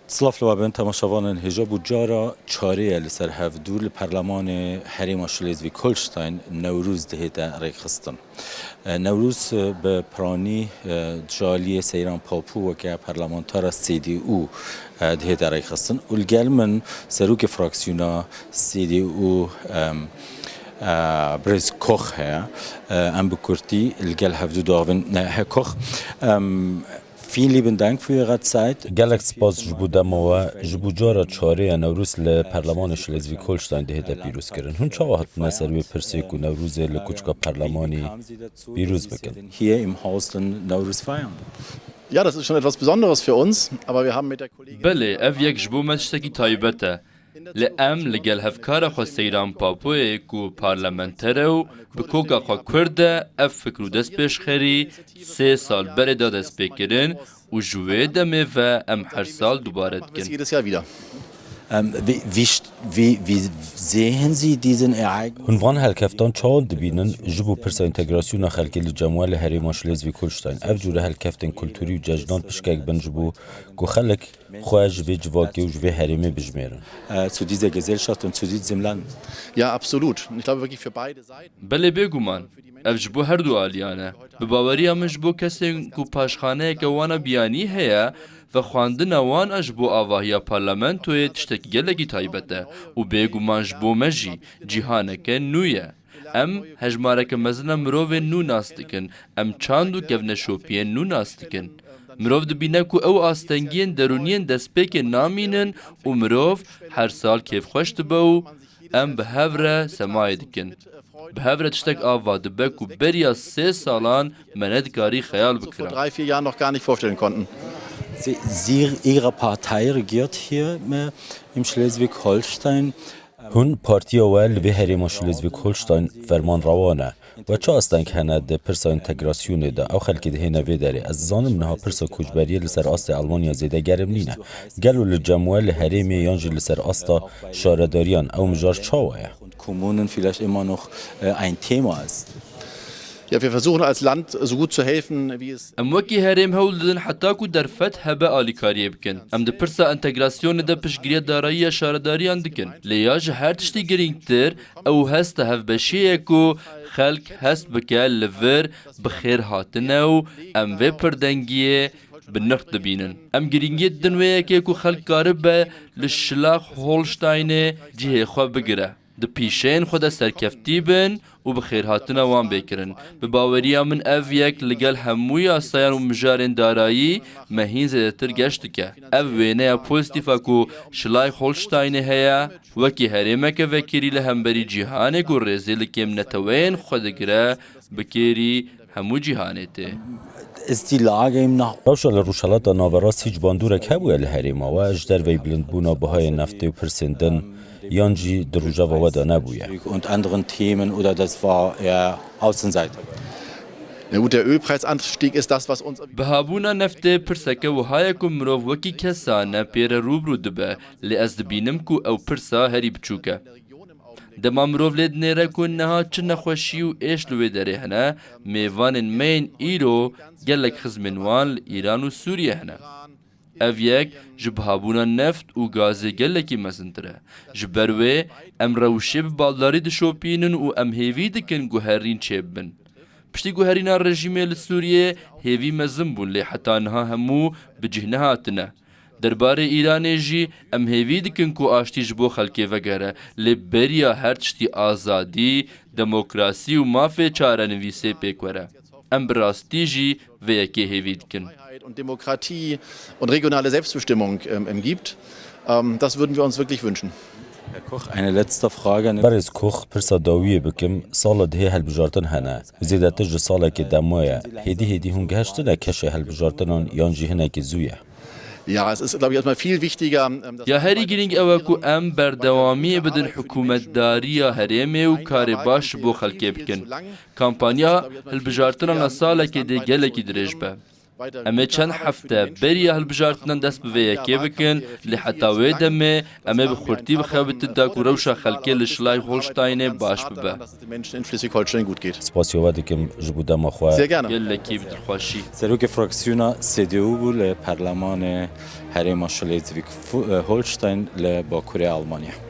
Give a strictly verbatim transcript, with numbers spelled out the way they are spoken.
Silav li we bin, temaşevanên hêja bû cara çarê ye li ser hevdû li Perlemanê Herêma Schleswig-Holstein Newrûz dihête rêkxistin. E, Newrûz, e, bi piranî, e, ji aliyê Seyran Papû weke perlemantara C D U, e, dihête rêkxistin û li gel min serokê fraksiyona C D U, em, e, Birêz Koch heye. E, em bi kurtî li gel hevdû diavin. E, Herr Koch, em, vielen lieben Dank für Ihre Zeit. Gelek spas ji bo dema we. Ji bo cara çarê ye Newrûz li Perlemanê Schleswig-Holstein dihête pîrozkirin. Hûn çawa hatine ser wê pirsê ku Newrûzê li kuçka perlemanî pîroz bikin? Hier im Haus den Newruz feiern. Ja, das ist schon etwas Besonderes für uns, aber wir haben mit der Kollegin Belê, ev yek ji bo me tiştekî taybet e. Lê em li gel hevkara xwe Seyran Papoyê ku parlamenter e û bi koka xwe Kurd e, ev fikr û destpêşxerî sê sal berê da destpêkirin û ji wê demê ve em her sal dubare dikin. Jedes Jahr wieder. Ähm, wie, wie, st- wie, wie sehen Sie diesen Ereignis? Hûn van helkeftan çawa dibînin ji bo pirsa întegrasyona xelkê li cem we li herêma Schleswig-Holstein? Ev cûre helkeftên kulturî û cejnan pişkek bin ji bo ku xelk xwe ji vê civakê û ji vê herêmê bijmêrin. Äh, zu dieser Gesellschaft und zu diesem Land. Ja, absolut. Und ich glaube wirklich für beide Seiten. Belê bêguman, ev ji bo her du aliyan e. Bi baweriya min ji bo kesên ku paşxaneyeke wana biyanî heye, vexwendina wan a ji bo avahiya parlamentoyê tiştekî gelekî taybet e û bêguman ji bo me jî cîhaneke nû ye. Em hejmareke mezin a mirovên nû nas dikin. Em çand û kevneşopiyên nû nas dikin. Mirov dibîne ku ew astengiyên derûniyên destpêkê namînin û mirov her sal kêfxweş dibe û em bi hev re semayê dikin. Bi hev re tiştek ava dibe ku beriya sê salan me nedikarî xeyal bikira. Vor drei, vier Jahren noch gar nicht vorstellen konnten. Sie, Sie, Ihre Partei regiert hier, äh, im Schleswig-Holstein. Hûn partiya we li vê herêma Schleswig-Holstein fermanrewan e. We çi asteng hene di pirsa întegrasyonê de? Ew xelkê dihêne vê derê. Ez dizanim niha pirsa koçberiyê li ser astê Elmanya zêde germ nîne. Gelo li cem we li herêmê yan jî li ser asta şaredariyan ew mijar çawa ye? Kommunen vielleicht immer noch, äh, ein Thema ist. Ja, wir versuchen als Land so gut zu helfen, wie es Em wekî herêm hewl didin heta ku derfet hebe alîkariyê bikin. Em di pirsa entegrasyonê de piştgiriya darayî ya şaredariyan dikin. Lê ya ji her tiştî girîngtir, ew hesta hevbeşiyê ye ku xelk hest bike li vir bi xêr hatine û em vê pirdengiyê bi nirx dibînin. Em girîngiyê didin wê yekê ku xelk karibe li Şlax Holsteinê cihê xwe bigire. Di pîşeyên xwe de serkeftî bin û bi xêrhatina wan bê kirin. Bi baweriya min ev yek li gel hemû yasayan û mijarên darayî me hîn zêdetir geş dike. Ev wêneya pozîtîf a ku Şilay Holştaynê heye, wekî herêmeke vekirî li hemberî cîhanê ku rêzê li kêm neteweyên xwe digire, bi kêrî hemû cîhanê tê. Ist die Lage im Nah- Rewşa li Rojhelata Naverast hîç bandorek hebûye li herêma we ji derveyî bilindbûna bihayê neftê û pirsên din, yan jî di rojeva we de nebûye? Und anderen Themen oder das war eher Außenseiter? Na gut, der Ölpreisanstieg ist das, was uns Bihabûna neftê pirseke wiha ye ku mirov wekî kesane pê re rû bi rû dibe, lê ez dibînim ku ew pirsa herî biçûk e. Dema mirov lê dinêre ku niha çi nexweşî û êş li wê derê hene, mêvanên me yên îro gelek xizmên wan li Îran û Sûriye hene. Ev yek ji bihabûna neft û gazê gelekî mezintir e. Ji ber wê em rewşê bi baldarî dişopînin û em hêvî dikin guherîn çêbibin. Piştî guherîna rejîmê li Sûriyê hêvî mezin bûn, lê heta niha hemû bi cih nehatine. Derbarê Îranê jî em hêvî dikin ku aştî ji bo xelkê vegere, lê beriya her tiştî azadî, demokrasî û mafê çarenivîsê pêk were. Em bi rastî jî vê yekê hêvî dikin. Freiheit und Demokratie und regionale Selbstbestimmung, ähm, ähm, gibt. Ähm, das würden wir uns wirklich wünschen. Herr Koch, eine letzte Frage. Berêz Koch, pirsa dawiyê bikim, sala dihê hilbijartin hene. Zêdetir ji salekê dema ye. Hêdî hêdî hûn gihiştine keşê hilbijartinan yan jî hinekî zû ye? Ja, es ist, glaube ich, erstmal viel wichtiger, ähm, dass Ya herî girîng ew e ku em berdewamiyê bidin hikûmetdariya herêmê û karê baş ji bo xelkê bikin. Kampanya hilbijartinan a salekê dê gelekî dirêj be. Em ê çend hefte beriya hilbijartinan dest bi vê yekê bikin, lê heta wê demê em ê bi xurtî bixebitin da ku rewşa xelkê li Şilay Holsteinê baş bibe. Spasiya we dikim ji bo dema xwe. Gelekî bi dilxweşî. Serokê fraksiyona C D U bû li Perlemanê Herêma Schleswig-Holstein li Bakurê Almanya.